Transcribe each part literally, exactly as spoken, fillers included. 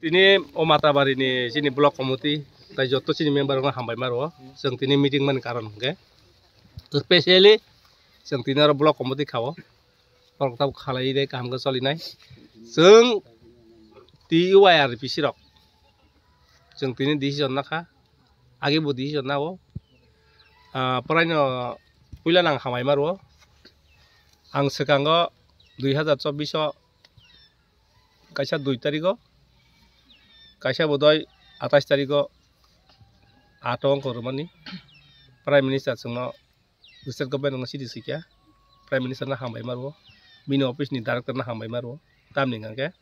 Tini o Matabari ni chini block committee tai joto chini member rokno hambai ma rwo. Chwng tini meeting mani karon hwnkhe specially chwng tini oro block committee khao. Borok tabuk khalai de kaham khe choli nai. Chwng T U I R P C rok chwng tini decision nakha. Age bo decision nao. Ah, prai no puila nang hambai ma rwo. Ang swkango dui hazar chobbish o kaisa dui tarikh o, kaisa bodoi atais tarikh o ato wngkha rwmani. Prime Minister chwngno state government no chiti swikha, Prime Minister no hambai ma rwo, bini office ni director no hambai ma rwo, tamni hwnkhe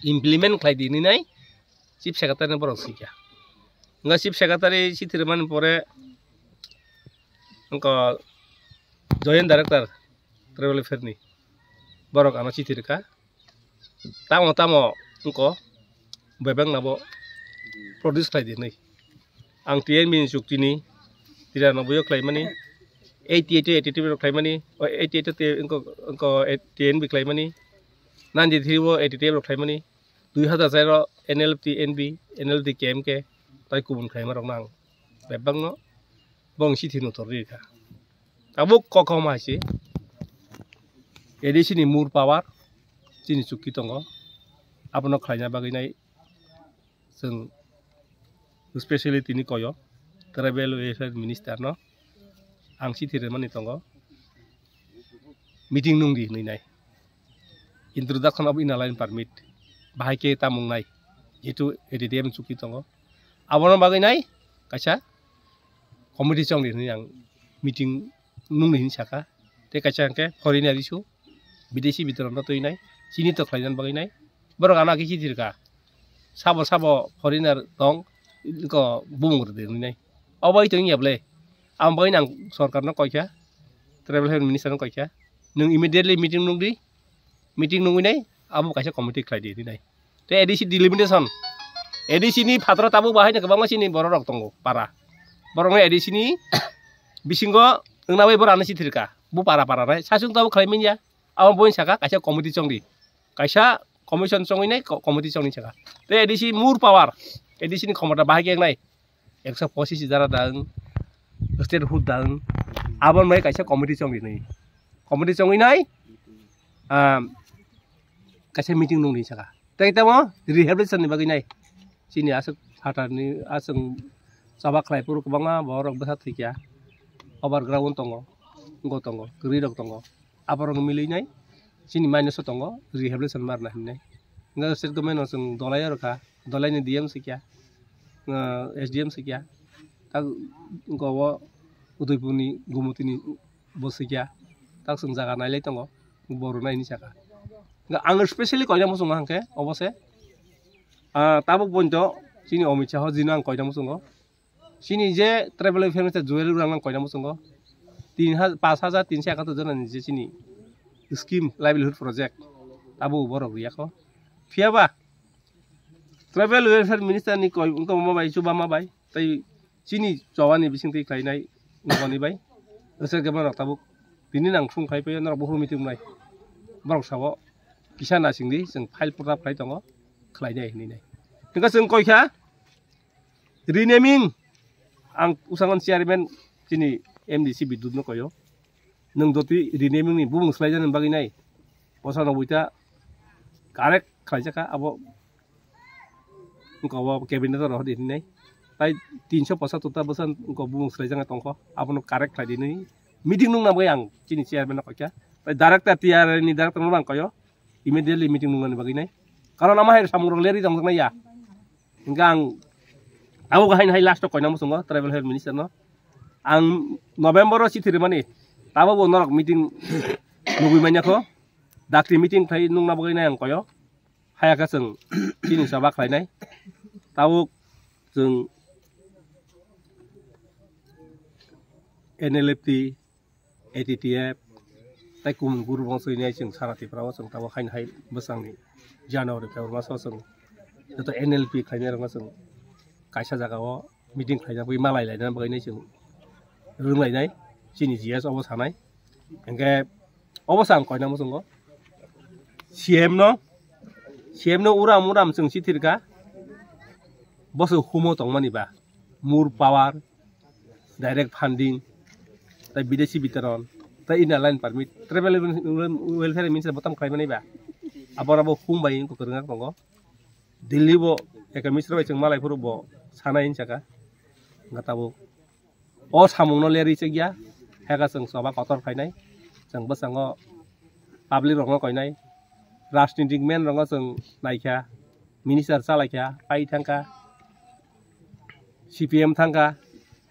implement khlai di hinwi nai Chief Secretary no borok swikha. Wngkha Chief Secretary chiti rwmani pore wngkha Joint Director Tribal Affair ni borok ano chiti rwkha. Tamo tamo wngkha bebak nabo produce khlai di hinwi. Ang T N B ni chukti ni tira noboi o khlai mani, eighty eight eighty two rok khlai mani, o eighty eight te wngkha, wngkha T N B khlai mani, ninety three o eighty two rok khlai mani, dui hazar char o N L F T N B, N L F T K M K tai kubun khlai ma rok nang bebak no bong si thino tor ri kha. Tabuk kokhom hai se A D C ni more power chini chukti tongo. Abono khlaina bagwi nai chwng specially tini koyo Tribal Welfare Minister no ang chithi rwmani tongo, meeting nung di hinwi nai. Introduction of Inner Line Permit bahai khe tamung nai, jehetu A D D M chukti tongo. Abono bagwi nai kaisa committee chong di hinwi ang meeting nung di hinwi saka. Tei kaisa hwnkhe foreigner issue, bidesi bitoron no twi nai, chini to khlaina bagwi nai. Borok ano age chithi rwkha. Sabo sabo foreigner tong, ko bumung rwdi hinwi nai. Obo ito wngya ble. Ang bai nang sorkar no koikha, Tribal Health Minister no koikha. Nwng immediately meeting nung di, meeting nungwi nai, abo kaisa committee khlai di hinwi nai. Tei A D C delimitation, A D C ni phataro tabuk bahai no kwbangma chini borok rok tongo para. Borok no A D C ni bisingo wngna bai borok ano chithi rwkha. Bo para para nai. Sasung tabuk khlai manya. Abo boin saka kaisa committee chong di. Kaisa commission chongwi nai, co-, committee chongni saka. Tei A D C more power. A D C ni khomota bahai khe nai. Ekso pochis jara dang, statehood dang. Abo nai kaisa committee chongwi nai. Committee chongwi nai. Ah, kaisa meeting nungni saka. Tei tamo rehabilitation ni bagwi nai. Chini aswk phatarni aswk choba khlai phuru kwbangma borok bwsa thwikya. Overground tongo, wngkha tongo, kwrwi rok tongo. Aborok milwi nai chini minus o tongo, rehabilitation ma rwna hinwi nai. Wngkha state government no chwng dolai o rwkha, dolai ni D M swikya, ah, S D M swikya, tak wngkha o Udaipur ni Gomoti ni bo swikya, tak chwng jaga nailai tongo, bo rwnai hinwi saka. Wngkha ang specially koina muchungo hwnkhe obo se, ah, tabuk poito chini Amit Shah o jino ang koina muchungo. Chini je tribal welfare minister Juel Urang nang koina muchungo. Tin ha-, pas hajar tinso ekatur jona ni je chini scheme livelihood project abo borok riyakho. Phiyaba tribal welfare minister ni koi wngkha ma bai, chuba ma bai. Tai chini chowani bising twi khlainai wngmani bai. Aswk khe borok tabuk tini nang phung khai phai norok buphuru meeting nai. Borok sabo kisa nasing di chwng file pura khlai tongo, khlainai hinwi nai. Hwnkhe chwng koi kha, renaming, ang usangon chairman chini M D C Bidyut no koyo. Nwng jotwi renaming ni bumung swlaijaknani bagwi nai. Posa noboi ta correct khlaijak kha abo. Wngkha o cabinet o rohor di hinwi nai. Tai tinso posa tuta bwsa wngkha bumung swlaijaknai tongkho. Abono correct khlai di hinwi meeting nungna bagwi ang chini chairman no koi kha. Tai director T R A ni director no ang koyo. Immediately meeting nungnani bagwi nai. Karon ama hai samung rok lerwi tongjaknai ya. Hingke ang abo haino hai last o koina muchungo tribal health minister no. Ang November o chithi rwmani. Tabo bo norok meeting nugwi manya kho. Dakti meeting khai nungna bagwi nai ang koyo. Haya khe chwng chini choba khlainai. Tabuk chwng N L F T, A T T F, tai kumung guru bongso hinwi chwng sara Tripura o chwng tabuk haino hai bwsangni January, February maso chwng joto N L P khlainai rokno chwng kaisa jaga o meeting khlaina bagwi malai laina bagwi chwng rwng lainai chini G S obo sanai. Hingke obo se ang koina muchungo C M no C M no uram uram chwng sithirkha, boswk humo tongmani ba, more power, direct funding, tai bidesi bitoron, tai inner line permit, tribal welfare minister botam khlaimani ba, aborabo hum bai wngkha kwrwngna tongo. Delhi bo eka misra bai chwng malai phuru bo sanai hinchaka, wngkha tabuk. O samungno lerwi chekya, heka chwng choba kotor phainai, chwng bwskango public rokno koinai, rajnitik man rokno chwng naikha, minister chalaikha, pai thangkha, C P M thangkha,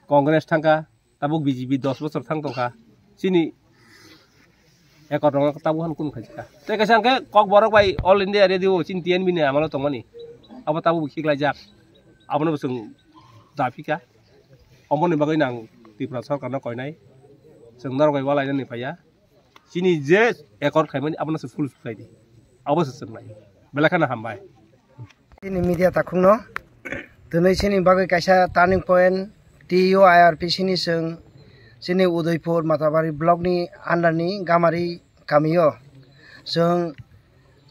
Congress thangkha, tabuk B J P dos bosor thang tongkha, chini ekot rokno tabuk han kunu khaijaka. Tei kaisa hwnkhe Kokborok bai All India Radio chini T N B ni amalo tongmani, abo tabuk khiklaijak, abono bo chwng daphikha. Omoni bagwi nang Tripura sorkarno koinai, chwng norok bai walainani phaiya. Chini je accord khaimani abono se fulfill khlai di, abo se chwng nai, belai kheno hambai. Chini media takhukno twnwi chini bagwi kaisa turning point T U I R P C ni chwng chini Udaipur Matabari block ni under ni Gamari kamio chwng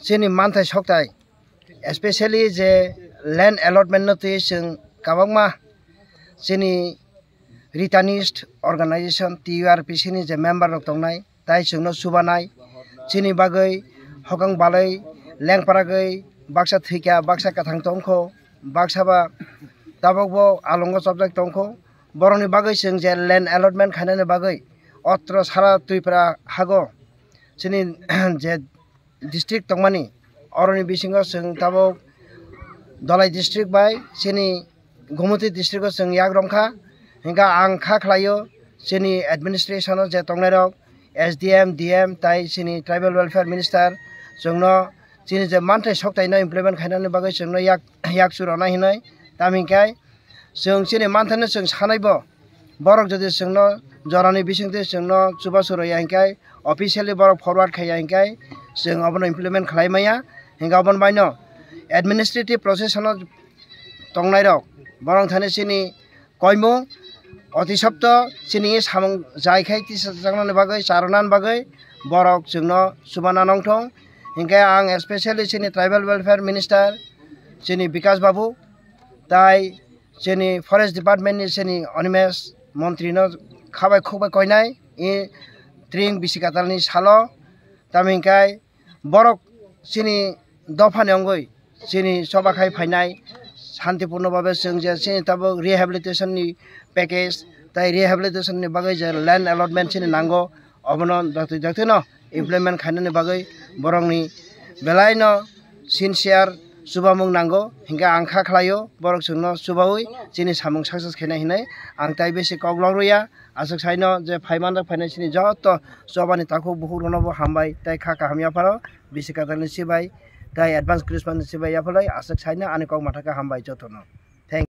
chini manthai soktai, especially je land allotment no twi chwng kwbangma chini Ritanist organization T U R P C ni je member rok tongnai, tai chwngno chubanai, chini bagwi hokang balai lengparagwi baksa thwikha, baksa kwthang tongkho, baksa ba tabukbo alongo chopjak tongkho. Borokni bagwi chwng je land allotment khainani bagwi otro sara Tripura hago chini je district tongmani, oroni bisingo chwng tabuk Dhalai district bai chini Gomoti district o chwng yak romkha. Hinkhe ang kha khlaio chini administration o je tongnairok S D M, D M tai chini tribal welfare minister chwngno chini je manthai soktaino implement khainani bagwi chwngno yak, yak churana hinwi. Tamhinkhe chwng chini manthaino chwng sanaibo, borok jodi chwngno jorani bisingtwi chwngno chubachu rwya hinkhe, officially borok forward khaiya hinkhe, chwng obono implement khlai maya. Hinkhe oboni baino administrative process-o tongnairok borok thani chini koimung, oti sopto chini samung jai khai tisajaknani bagwi, charwnani bagwi borok chwngno chubana nongthong. Hinkhe ang especially chini tribal welfare minister chini Bikash Babu tai chini forest department ni chini Animesh montri no khabai khukbai koinai, i tring bisi katal ni salo. Tamhinkhe borok chini dopha ni wngwi chini choba khai phainai, santipurno babe chwng je chini tabuk rehabilitation ni package tai rehabilitation ni bagwi je land allotment chini nango, obono dakti dakti no implement khainani bagwi borokni belai no sincere chubamung nango. Hinkhe ang kha khlaio borok chwngno chubaui chini samung success khaina hinwi ang tai besi kok lok rwya. Aswk saino je phai manjak phainai chini joto chobani takhuk bukhuk rokno bo hambai tai kha kaham yapharo bisi katalni sibai tai advance Christmas ni sibai yaphalai aswk saino ani kok mathakhe hambai jotono.